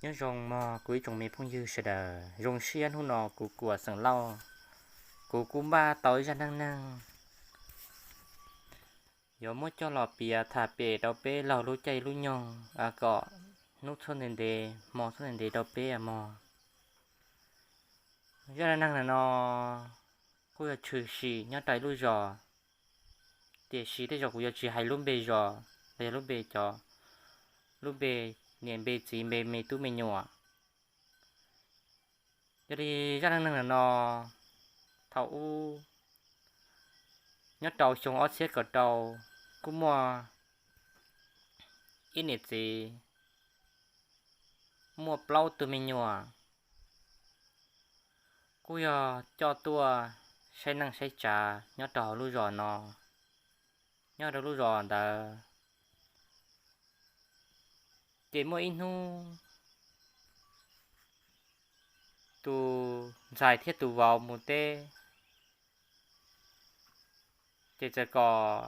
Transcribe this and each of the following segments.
Nyob zoo mog kuv ib tsoom me phooj ywg sawv daws, zoo siab hnub no kuv Kuam xeem Lauj, kuv kuj npaj tau ib zaj neej neeg yuav muab coj los piav tham pem rau peb laug lub caij lub nyoog kom hnub txhob ntev ntev hmo txhob ntev ntev rau peb mog. Zaj neej neeg no kuj yog tshwm sim nyob rau lub zos, tiam sis tej zaum kuv yuav tsis hais lub npe zos los yog lub npe cov, lub npe niam npe txiv npe me tub me nyuam. Yog li zaj neej neeg no, thaum ub nyob rau xyoo ob txhiab kaum rau, kuj muaj ib niam txiv muaj plaub tug me nyuam, kuj yog coj tuaj saib neej saib tsav nyob rau hauv lub zos no. Nyob rau lub zos ntawd ces muaj ib hnub tus ntxhais thiab tus vauv mus teb, ces txawm kom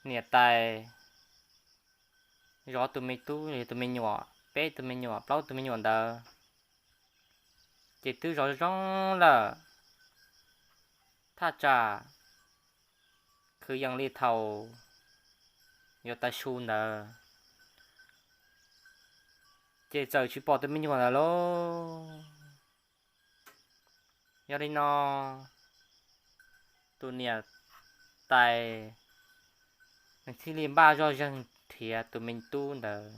niam tais zov tus me tub, tus me nyuam, peb tus me nyuam, plaub tus me nyuam ntawd, ces twb zov zoo lawm, thaj tsam kwv yees li thaum yuav tav su ntawd, ces txawm tsis pom tus me nyuam ntawd lauj. Yog li no, tus niam tais nws thiaj li npaj zoj zeeg nrhiav tus me tub ntawd.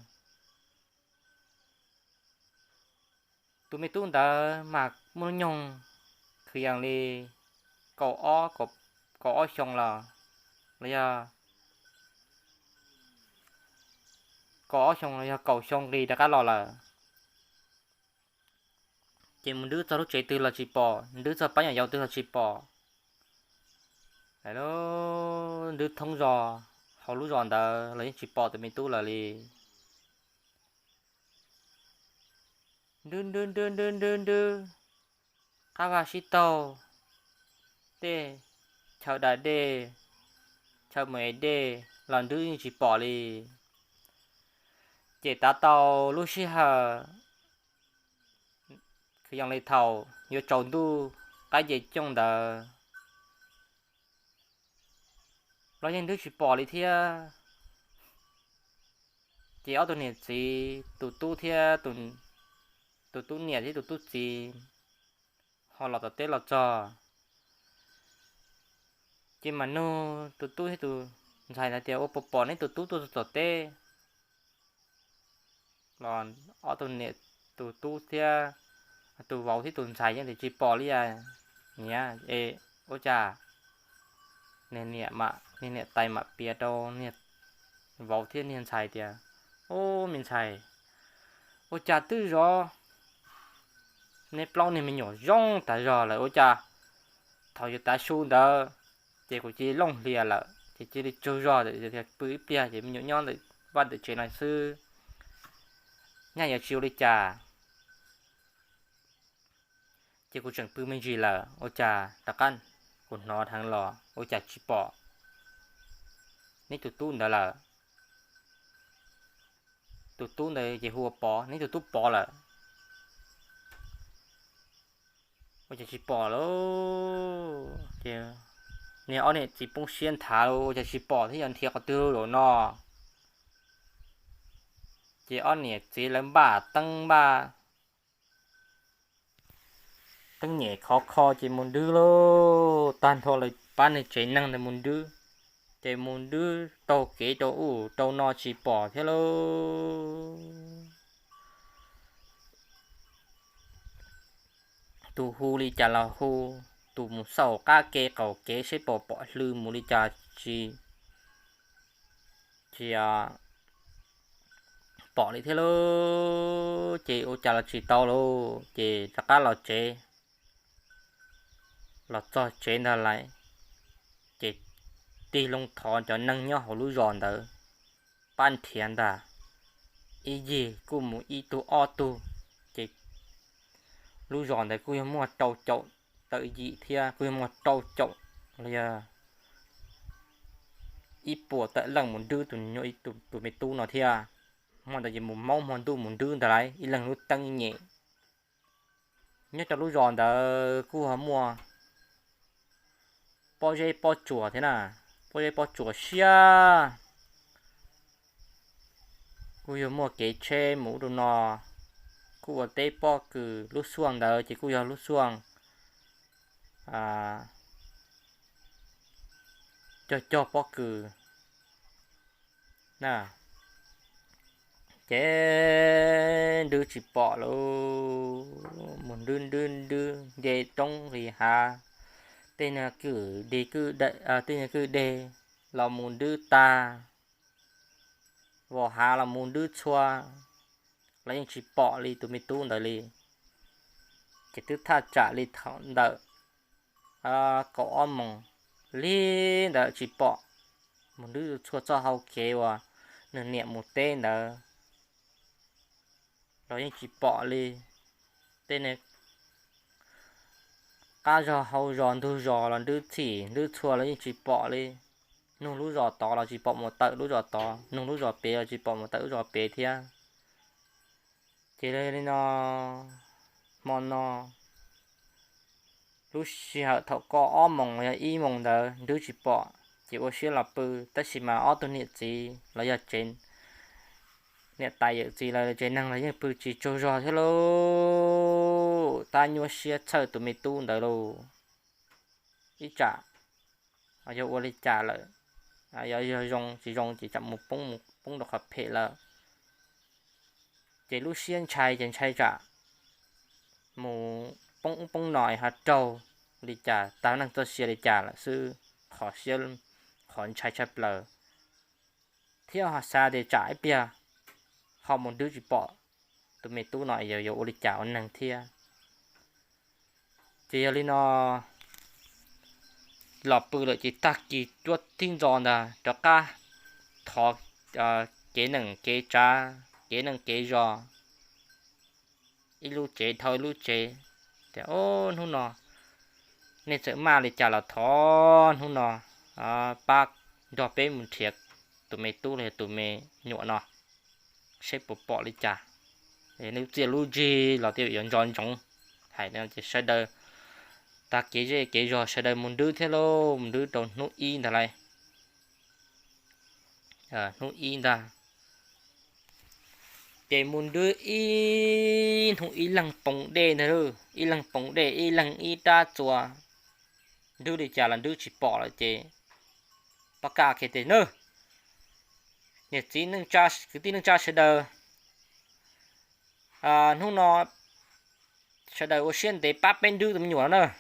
Tus me tub ntawd mas muaj hnub nyoog kwv yees li kaum ob, kaum ob xyoo los, los yog kaum ob xyoo los yog kaum xyoo nqis rov qab los lawm. Ces mus nrwb txog lub tsev twg los tsis pom, nrwb txog pab nyuam yaus twg los tsis pom. Nrwb thoob zos hauv lub zos ntawd los yeej tsis pom tus me tub lawm li. Nrwb nrwb nrwb nrwb nrwb nrwb, qab vaj sib taug, tej chaw da dej, chaw mus ev dej los nrwb yeej tsis pom li. Ces tav tau lub sij hawm kwv yees li thaum yuav tsaus ntuj qab nce cooj ntawd los yeej nrwb tsis pom li thiab. Ces ob tug niam txiv, tus tub thiab, tus tub niam thiab tus tub txiv ho los tom teb los txog. Ces mam nug tus tub thiab tus ntxhais hais tias, Ua puas pom neb tus tub tuaj tom teb? Los ob tug niam, tus tub thiab tus vauv thiab tus ntxhais yeej tias, Tsis pom li a niam. Es ua cas niag niam, niag niam tais mam piav rau niag vauv thiab niag ntxhais tias, Ub, me ntxhais, ua cas twb zov neb plaub niag me nyuam zoo tas zog lawm, ua cas thaum yuav tav su ntawd ces kuv cia li looj hlias lawm, ces cia li tsaug zog, pw ib pliag ces me nyuam nyob ntawm vaj ntawm tsev no xwb, nyaj yuav tsis ua li cas. Ces kuv tseem pw me ntsis lawm, ua cas rov qab kuv hnov dheev los ua cas tsis pom neb tus tub ntawd lawm. Tus tub ntawd ces hu ua Pov, neb tus tub Pov lawm. Ua cas tsis pom lauj? Ces niag ob niam txiv poob siab nthav, Ua cas tsis pom thiab, yog nrhiav qhov twg zaum no? Ces ob niam txiv lawv npaj teeb, npaj teeb nyem khov kho ces mus nrwb lauj. Tag nrho lawv pab niag tsev neeg ntawd mus nrwb, ces mus nrwb taug kev rau ub rau no tsis pom thiab lauj. Tus hu li cas los hu, tus mus xauj qab ke qaum kev seb pom pom hlw mus li cas tsis, tsis pom li thiab lauj. Ces ua cas los tsis tau lauj, ces rov qab los tsev. Los txog tsev ntag lais, ces tig loo thov cov neeg nyob hauv lub zos ntawd pab nrhiav ntag. Ib yig kuj mus ib tug ob tug, ces lub zos ntawd kuj yog muaj rau caum tawm yim thiab, kuj yog muaj rau caum los yog ib puas tawm leej mus nrwb tus, tus me tub no thiab. Hmo ntawd ces mus maub hmo ntuj mus nrwb ntag lauj, ib leeg lub teeb nyem. Nyob rau lub zos ntawd kuj ho muaj pob zeb pob tsuas thiab na, pob zeb pob tsuas siab. Kuj yog muaj kev tsheb mus ub rau no, kuj ua teb pob kws, lub xuaj ntawd ces kuj yog lub xuaj cog cog pob kws na. Ces nrwb tsis pom lauj, mus nrwb nrwb nrwb nce roob li hav, tej niag kwj deg kwj deg, tej niag kwj deg los mus nrwb tag, vos hav los mus nrwb txhua, los yeej tsis pom li tus me tub ntawd li. Ces twb thaj tsam li thaum ntawm kaum ob moos li ntawd tsis pom, mus nrwb txhua txoj hau kev uas nws niam mus teb ntawd los yeej tsis pom li. Tej qab zos hau zos ntug zos los nrwb txhij nrwb txhua los yeej tsis pom li. Nug lub zos tod los tsis pom mus tawm lub zos tod, nug lub zos pem los tsis pom mus tawm lub zos pem thiab. Ces li no, hmo no, lub sij hawm thaum kaum ob moos los yog ib moos ntawd nrwb tsis pom, ces ua siab los pw, tab sis mas ob tug niam txiv los yog tsev, niam tais yawm txiv lawv tsev neeg los yeej pw tsis tsaug zog thiab lauj, tab nyuaj siab txhawj tus me tub ntawd lauj. Ib tsam yog ua li cas lawm, yog zoo tsis zoo ces tsam mus poob, mus poob rau qhov phem lawm. Ces lub siab ntshai ces ntshai tsam mus poob ub poob no es ho raug li cas, tag neej txoj sia li cas lawm xwb, qhov siab, qhov ntshai tshaj plaws. Thiab ho xav tias tsam ib pliag ho mus nrwb tsis pom tus me tub no es yuav ua li cas ua neeg thiab. Ces yog li no, los pw lawm ces tag kis cuab tib ntxo ntag rov qab thov kev neej kev tsav, kev neej kev zos, ib lub tsev dhau ib lub tsev, tias, Ob, hnub no nej txawm maj li cas los thov hnub no pab nrog peb mus nrhiav tus me tub los yog tus me nyuam no seb puas pom li cas. Lub txiaj lub ntsig los twb yuav nco ntsoov. Hais li no ces sawv daws, tag kev zej kev zos sawv daws mus nrwb thiab lauj, mus nrwb rau hnub ib ntag lauj. Hnub ib ntag, ces mus nrwb ib hnub ib leeg poo dej ntag lauj, ib leeg poo dej ib leeg ib rab txuas, nrwb li cas los nrwb tsis pom lawm ces pab kaj kiag tias, Niam txiv neej tsa kwv tij neej tsa sawv daws, hnub no sawv daws ua siab ntev pab peb nrwb tus me nyuam no na,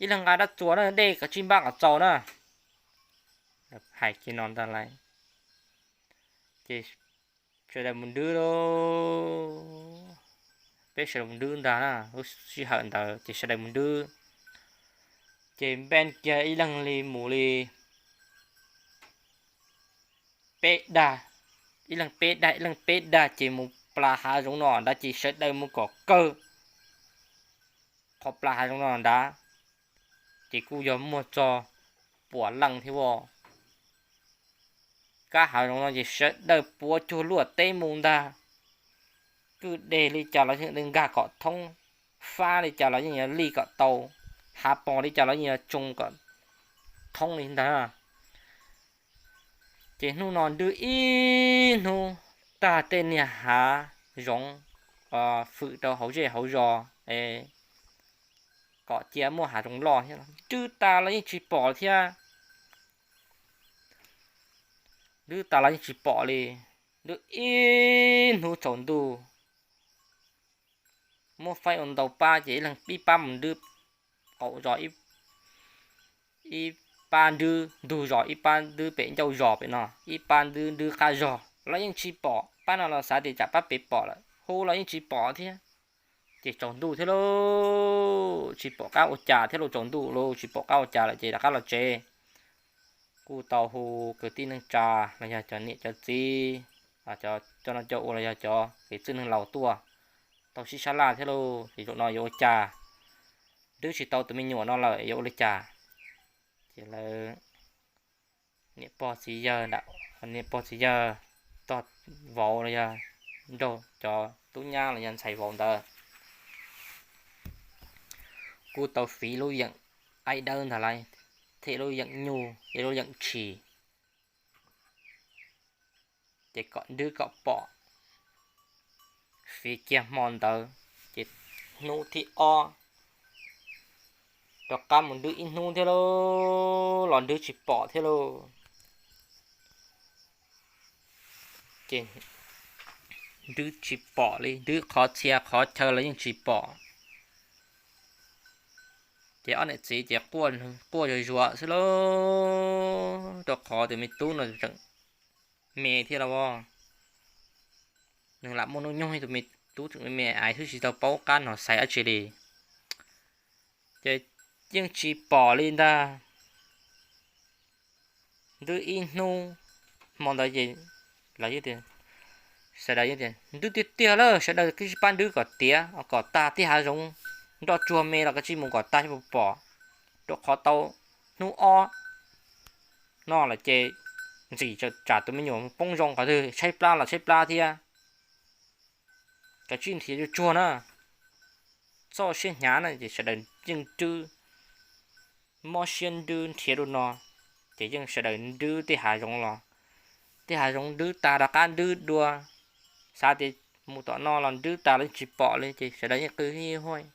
ib leeg nqa rab txuas na, dej kom tsib npab kom txaus na. Hais kiag no ntag lauj, ces sawv daws mus nrwb lauj, peb sawv daws mus nrwb ntag na, lub sij hawm ntawd ces sawv daws mus nrwb, ces npe kiag ib leeg li mus li peb dag, ib leeg peb dag ib leeg peb dag ces mus plas hav zoov no ntawd ces sawv daws mus kom kawg qhov plas hav zoov no ntawd, ces kuj yog muaj txog puas leej thiab as. Kab hav zoov no ces sawv daws puav cuag luaj teb mus ntag, kwj deg li cas los yeej nkag kom thoob, fab li cas los yeej yuav lij kom tau, hav pos li cas los yeej yuav tsoo kom thoob li ntag. Ces hnub no nrwb ib hnub tag tej niag hav zoov fwm rau hauv zej hauv zos kom cia muaj hav zoov loj thiab, nrwb tas los yeej tsis pom thiab. Nrwb tas los yeej tsis pom li. Nrwb ib hnub tsaus ntuj, muab faib ua ntau pab ces ib leeg ib pab mus nrwb qaum zos, ib pab nrwb ntug zos, ib pab nrwb pem ncauj zos pem no, ib pab nrwb nrwb qab zos los yeej tsis pom. Pab no los xav tias tsam pab pem pom lawm, hu los yeej tsis pom thiab. Ces tsaus ntuj thiab lauj, tsis pom qab ua cas thiab lauj, tsaus ntuj lauj, tsis pom qab ua cas lawm ces rov qab los tsev. Kuj tau hu kwv tij neej tsa los yog cov niam cov txiv, cov coj noj coj ua los yog cov kev txwj neeg laus tuaj, tau sib sab laj thiab lauj, ces zaum no yuav ua cas, nrwb tsis tau tus me nyuam no lawm yuav ua li cas. Ces lawv niam pog txiv yawg, niam pog txiv yawg tog vauv los yog nraug cov tub nyab los yog ntxhais vauv ntawd kuj tau fiv lub yeem aib dawb ntag lauj, thiab lub yeem nyuj, ib lub yeem tshis, ces kom nrwb kom pom. Fiv kiag hmo ntawd, ces hnub thib ob rov qab mus nrwb ib hnub thiab lauj, los nrwb tsis pom thiab lauj. Ces nrwb tsis pom li, nrwb qhov txhia qhov chaw los yeej tsis pom. Ces ob niam txiv ces quaj zuj zus xwb lauj, rau qhov tus me tub no tseem me thiab lauj. Nws lam muaj hnub nyoog, tus me tub tseem me me xwb tsis tau paub qab no xaiv dab tsi li. Ces yeej tsis pom li ntag. Nrwb ib hnub, hmo ntawd ces lawv tias, sawv daws tias nrwb tiag tiag lawm, sawv daws kuj tsis pab nrwb kom tiav kom tag, tej hav zoov nroj tsuag me los kuj tsis mus kom tag thiab puas pom, rau qhov tau hnub ob no lawm ces ntxim tsam tus me nyuam poob zoo qhov twg tshaib plab los tshaib plab thiab, kav tsij nrhiav tsuag tsuag na. Txoj siab hnyav na ces sawv daws yeej nrwb, mob siab nrwb nrhiav dua no, ces yeej sawv daws nrwb tej hav zoov los, tej hav zoov nrwb tag rov qab nrwb dua, xav tias mus tom no los nrwb tag los tsis pom li ces sawv daws yeej qw hib huaj,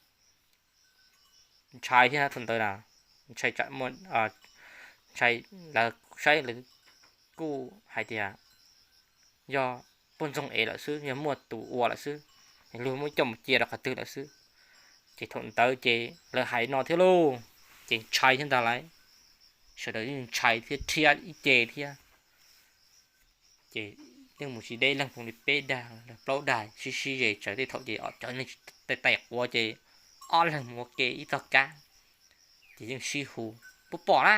ntshai thiab thaum ntawd na, ntshai tsam muaj, ntshai, lawv saib lawv kuj hais tias yog poj ntxoog ev lawm xwb, yog muaj tus ua lawm xwb, luag muab coj mus cia rau qhov twg lawm xwb. Ces thaum ntawd ces lawv hais no thiab lauj, ces ntshai thiab ntag lauj, sawv daws yeej ntshai thiab rhiab ib ce thiab. Ces yeej mus tsis deb leeg, mus li peb dag plaub dag sib sib ze, tsawv tej thaum ces cov neeg tsis tais quav ces ob leeg mus ua ke ib tog kab, ces yeej sib hu, puas pom na,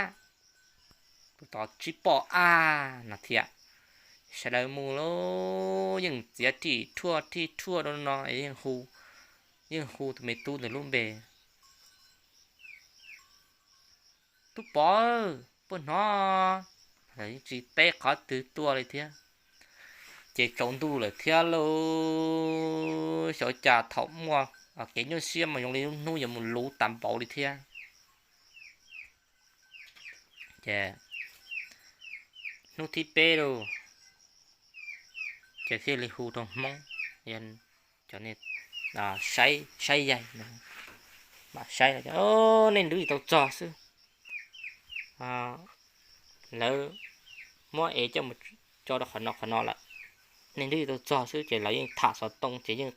puas tod tsis pom a no thiab. Sawv daws mus lauj, yeej txiav rij rhuaj rij rhuaj rau no, yeej hu tus me tub ntawd lub npe, tub pov, puas hnov? Lawv yeej tsis teb qhov twg tuaj li thiab. Ces tsaus ntuj lawm thiab lauj, xyov cas thaum muaj kev nyuaj siab mas zoo li lub hnub yuav mus luv tas npaum li thiab. Ces hnub thib peb lauj, ces thiaj li hu rau Hmoob, cov saib, saib yaig, mam saib, nej nrwb tsis tau txog xwb, lawv muab ev coj mus tso rau qhov no qhov no lawm, nej nrwb tsis tau txog xwb. Ces lawv yeej tham xov tooj ces yeej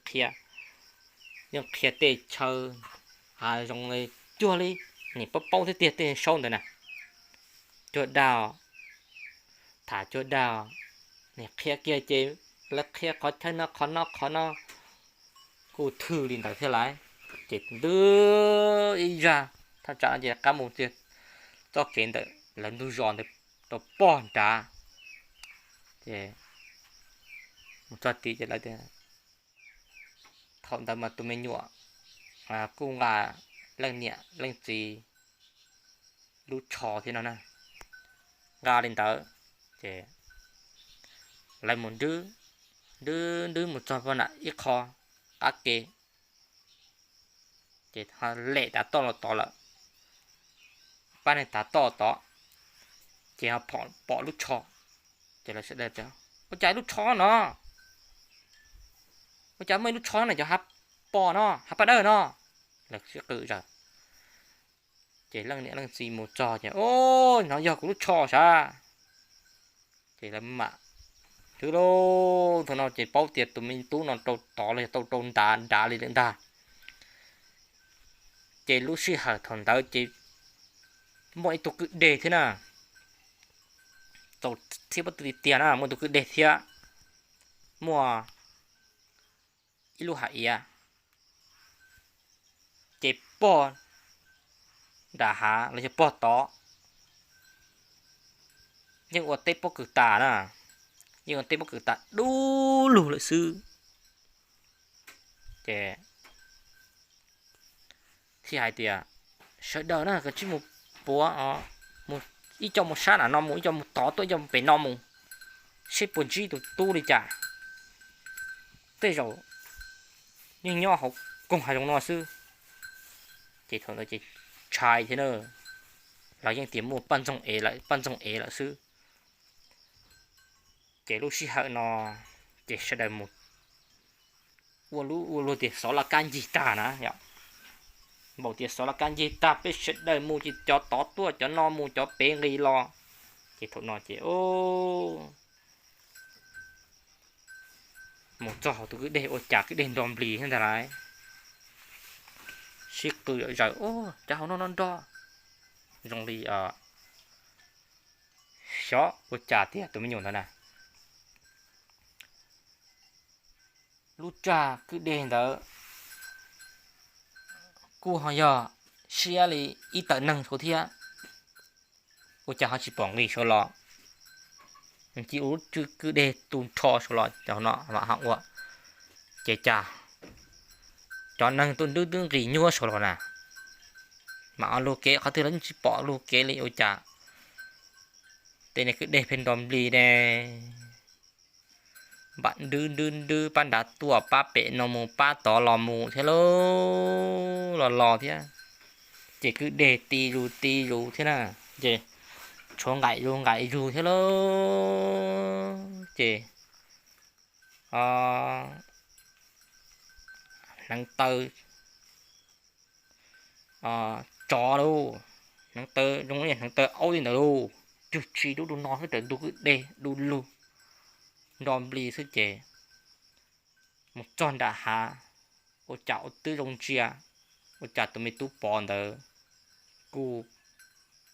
qhia tej chaw hav zoov cuag li, nim paub paub thiab tiag tej saub ntawd na, cuag dag, tham cuag dag, nim qhia kiag ces lawv qhia qhov chaw no qhov no qhov no, kuj thwj li ntawd thiab lauj. Ces ntws ib zaj thaj tsam no ces qab mus tiag, txoj kev ntawm lawv ntug zos ntawd rau pog nrad. Ces mus txog tid ces lawv tias, thaum ntawd mas tus me nyuam kuj nqa leej niam leej txiv lub tsho thiab no na, nqa li ntawd. Ces lawv mus nrwb, nrwb nrwb mus txog pog nram ib qho qab ke, ces ho lem tav toj los tod lawm, pab neeg tav toj tod, ces ho pom lub tsho. Ces lawv sawv daws tias, ua cas lub tsho no, ua cas muaj ib lub tsho no cov hav pos no hav paj dawb no, lawv sib qw zas. Ces leej niam leej txiv mus txog ces, o, no yog kuv lub tsho sav. Ces lawv mam, twb lauj, thaum no ces paub tias tus me tub no rau tod los yog tau rau nrad nrad li lawm ntag. Ces lub sij hawm thaum ntawd ces muaj ib tug kwj deg thiab na, txaus thiab pob tw tiag tiag na, muaj tus kwj deg thiab muaj ib lub hav iav, ces pog nram hav los yog pog tod yeej ua teb pob kws tas na, yeej ua teb pob kws tas dub lug lawm xwb. Ces thiaj hais tias, sawv daws na, koj tsij mus puav os, mus ib co mus sab nram no mus, ib co mus tod tuaj, ib co mus pem no mus, seb puas ntsib tus tub li cas. Tej zaum yeej nyob hauv koog hav zoov no xwb. Ces thaum ntawd ces ntshai thiab na, los yeej tias muaj poj ntxoog ev lawm, poj ntxoog ev lawm xwb. Ces lub sij hawm no ces sawv daws mus ua lub, ua luag tias xov laj kab ncig tag na yom. Npaum tias xov laj kab ncig tag, peb sawv daws mus ces cov tod tuaj, cov no mus, cov pem nqis los. Ces thaum no ces mus txog hauv tus kwj deg, ua cas kwj deg nro nplis thiab ntag lauj. Sib qw zom zaws, cov hauv no no nro zoo li, xyov ua cas tiag tus me nyuam ntawd na. Lub raj kwj deg ntawd kuj ho yog siab li ib tawm neeg saud thiab, ua cas ho tsis pom nqis saud los. Nws cia ua lub kwj deg tu nrho saud los, cov no mam ho ua. Ces cas cov neeg tuaj nrub twb nqis nyuaj saud los na. Mam ho lug kev qhov twg los yeej tsis pom lug kev li, ua cas tej niag kwj deg pheej nro nplis ne. Npam nrwb nrwb nrwb pab nrad tuaj, pab pem no mus, pab tod los mus thiab lauj, los los thiab. Ces kwj deg ti zus ti zus thiab na, ces tshuav nqaim zus nqaim zus thiab lauj. Ces hneev taw tsov lauj, hneev taw zoo li hneev taw aub li ntawd lauj, cug tsi dub du no xwb, raws ntug kwj deg du lug nro nplis xwb ces mus txog nram hav, ua cas ua twb zoo ntsia, ua cas tus me tub Pov ntawd kuj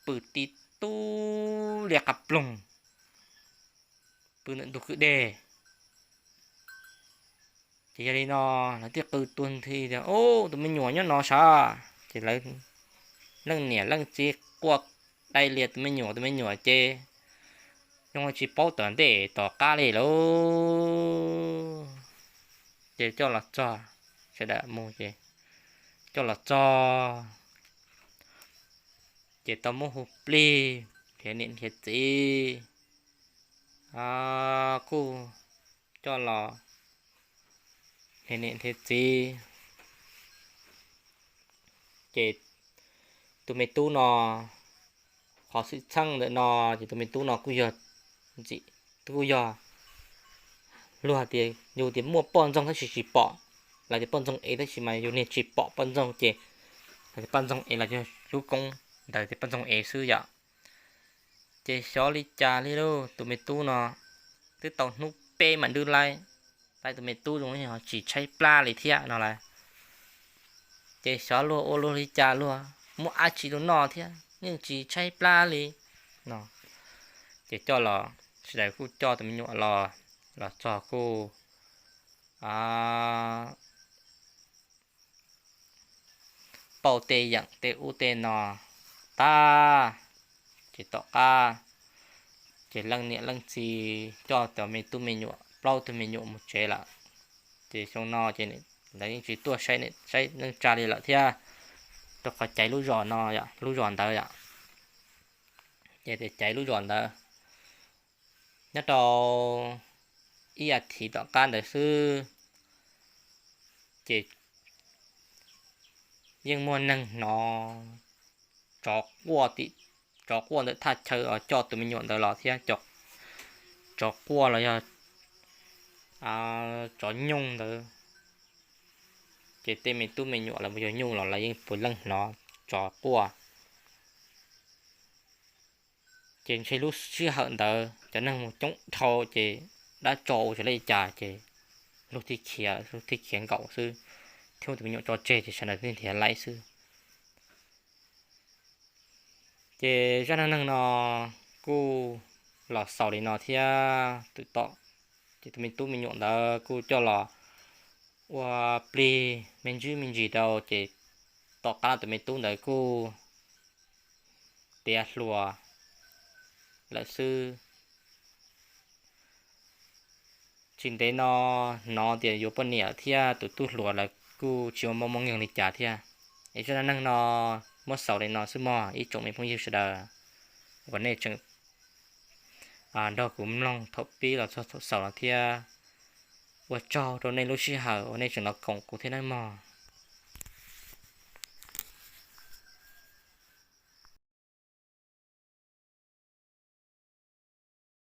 pw tib tug liab qab ploog pw ntawm ntug kwj deg. Ces yog li no lawv thiaj qw tuag nthi tias, Ub, tus me nyuam nyob no sav. Ces lawv leej niam leej txiv quaj dai lias tus me nyuam, tus me nyuam ces zoo li tsis paub tom ntej tom qab li lauj. Ces coj los txog, sawv daws mus ces coj los txog, ces tau muab hu plig nrhiav niam nrhiav txiv, kuj coj los nrhiav niam nrhiav txiv. Ces tus me tub no, qhov xwm txheej ntawm no, ces tus me tub no kuj yog ntxim, kuj yog luag tias, yus tias muaj poj ntxoog tab sis tsis pom, lawv tias poj ntxoog ev tab sis mas yus niag tsis pom poj ntxoog ces lawv tias poj ntxoog ev los yog lub koob ntawd tias poj ntxoog ev xwb yom. Ces xyov li cas li lauj, tus me tub no twb tau hnub peb mam nrwb laib, laib tus me tub zoo li ho tsis tshaib plab li thiab no lauj. Ces xyov luag ua luag li cas, luag muaj dab tsi rau noj thiab yeej tsis tshaib plab li no. Ces coj los, sawv daws kuj coj tus me nyuam los, los txog kuj pauj tej yeem tej ub tej no tag, ces tom qab ces leej niam leej txiv coj cov me tub me nyuam, plaub tug me nyuam mus tsev lawm. Ces xyoo no ces lawv yeej tsis tuaj saib, saib neej tsa li lawm thiab, rau qhov caiv lub zos no, lub zos ntawd yom. Ces tias caiv lub zos ntawd nyob rau ib as thiv tom qab ntawd xwb, ces yeej muaj neeg hnov tsov quaj, tsov quaj ntawm thaj chaw coj tus me nyuam ntawd los thiab, tsov quaj los yog tsov nyooj ntawd. Ces tej me tub me nyuam lawv mus yug nyuj los lawv yeej puav leej hnov tsov quaj. Ces ntshe lub sij hawm ntawd cov neeg mus coob dhau ces dab tso ua tsis laib li cas ces luag thiaj khiav, luag thiaj khiav nkaum xwb, thiab tus me nyuam tso tseg ces sawv daws thiaj nrhiav laib xwb. Ces zaj neej neeg no kuj los xaus li no thiab. Twb tom ces tus me tub me nyuam ntawd kuj coj los ua plig me ntsis me ntsis rau, ces tom qab tus me tub ntawd kuj tiav hluas lawm xwb. Tsis ntev no hnov tias yuav poj niam thiab tus tub hluas lawv kuj tsis ua mob muaj nkeeg li cas thiab. Es zaj neej neeg no muab xaus li no xwb mog ib tsoom me phooj ywg sawv daws. uas nej tseem nrog kuv mloog thaum pib los txog thaum xaus no thiab. Ua tsaug rau nej lub sij hawm uas nej tseem los koom kuv thiab nawb mog.